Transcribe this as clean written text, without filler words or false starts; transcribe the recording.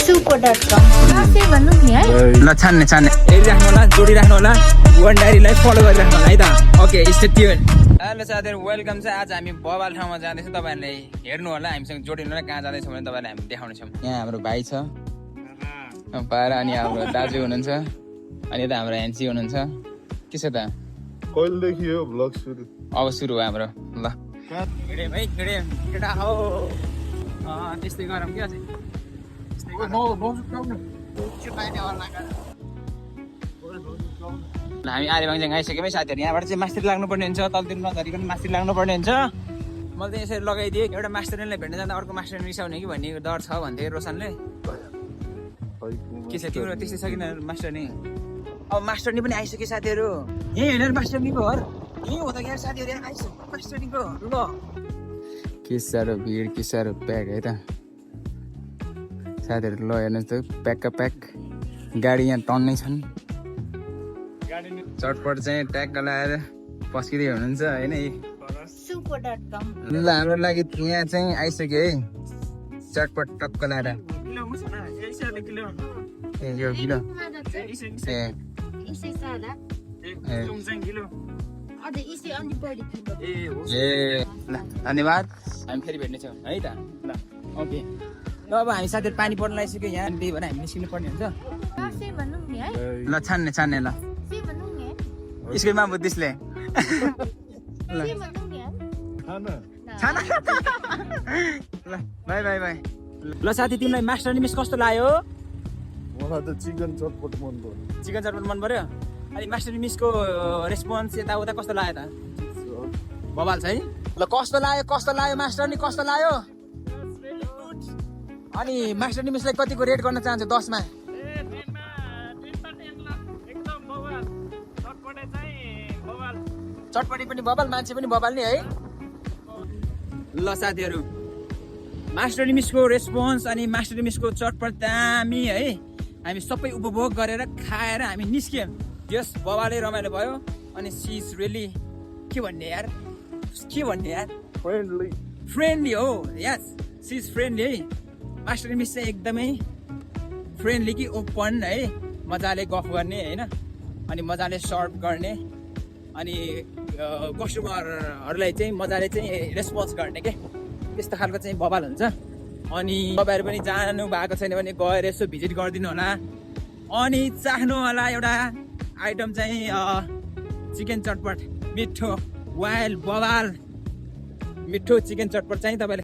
super.com भन्नु नि है ल छान्ने हेरिराख्नु होला जोडिराख्नु होला वन डायरीलाई फलो गरिराख्नु होला है त ओके स्टे ट्युन हेलो साथीहरु वेलकम छ आज हामी बबाल ठाउँमा जाँदैछौँ तपाईहरुले हेर्नु होला हामीसँग जोडिनु होला कहाँ जाँदैछौँ भने तपाईहरुलाई हामी देखाउने छौँ यहाँ हाम्रो भाइ छ पारा अनि हाम्रो दाजु हुनुहुन्छ अनि यता हाम्रो एन्सी हुनुहुन्छ के छ त कहिलेदेखि यो भ्लग सुरु अब सुरु भयो हाम्रो ल हिँडे भाइ हिँडे केटा हो त्यस्तै गरम के छ हामी आलिबाङजाङ आइसक्यौँ है साथीहरू यहाँबाट चाहिँ मास्टर लाग्नुपर्ने हुन्छ तलतिर नधरिकन मास्टर लाग्नुपर्ने हुन्छ मैले चाहिँ यसरी लगाइदिएँ एउटा मास्टरनीलाई भेट्न जाँदा अर्को मास्टर रिसाउने कि भन्ने डर छ भन्थे रोशनले के छ तिम्रो त्यस्तै छ किन मास्टरनी अब मास्टरनी पनि आइसक्यो साथीहरू यहीँ हेरेर मास्टरनीको घर यहीँ हो त यहाँ साथीहरू यहाँ आइसक्यो मास्टरनीको ल के साह्रो भिड के साह्रो प्याक है त साथीहरू ल हेर्नुहोस् त प्याकका प्याक गाडी यहाँ टन्नै छन् चटपट चाहिँ ट्याक्क लगाएर पस्किँदै हुनुहुन्छ होइन super.com ल हाम्रो लागि यहाँ चाहिँ आइसक्यो है चटपट टक्क लगाएर ए यो किलो ए ल धन्यवाद हामी फेरि भेट्नेछौँ है त ल ओके ल अब हामी साथीहरू पानी पर्न लागिसक्यो यहाँ त्यही भएर हामी निस्किनु पर्ने हुन्छ भन्नु नि है ल छान्ने ल भन्नु नि है स्कुलमा बुद्धिस्टले भन्नु नि है छाना ल बाई बाई बाई ल साथी तिमीलाई मास्टर निमिस कस्तो लाग्यो मलाई त चिकन चटपट मन पर्यो चिकन चटपट मन पर्यो अनि मास्टर निमिसको रेस्पोन्स यताउता कस्तो लाग्यो त बबाल छ है ल कस्तो लाग्यो मास्टर नि कस्तो लाग्यो अनि मास्टर निमिसलाई कतिको रेट गर्न चाहन्छु 10 मा चटपटी पनि बबाल मान्छे पनि बबाल नि है ल साथीहरू मास्टर निमिसको रेस्पोन्स अनि मास्टर निमिसको चटपट दामी है हामी सबै उपभोग गरेर खाएर हामी निस्क्यौँ यस बबालै रमाइलो भयो अनि सी इज रियली के भन्ने यार फ्रेन्डली हो यस सी इज फ्रेन्डली है मास्टर निमिस चाहिँ एकदमै फ्रेन्डली कि ओपन है मजाले गफ गर्ने होइन अनि मजाले सर्भ गर्ने अनि कस्टमरहरूलाई चाहिँ मजाले चाहिँ रेस्पोन्स गर्ने के त्यस्तो खालको चाहिँ बबाल हुन्छ अनि तपाईँहरू पनि जानु भएको छैन भने गएर यसो भिजिट गरिदिनु होला अनि चाख्नु होला एउटा आइटम चाहिँ चिकन चटपट मिठो वाइल्ड बबाल मिठो चिकन चटपट चाहिँ तपाईँले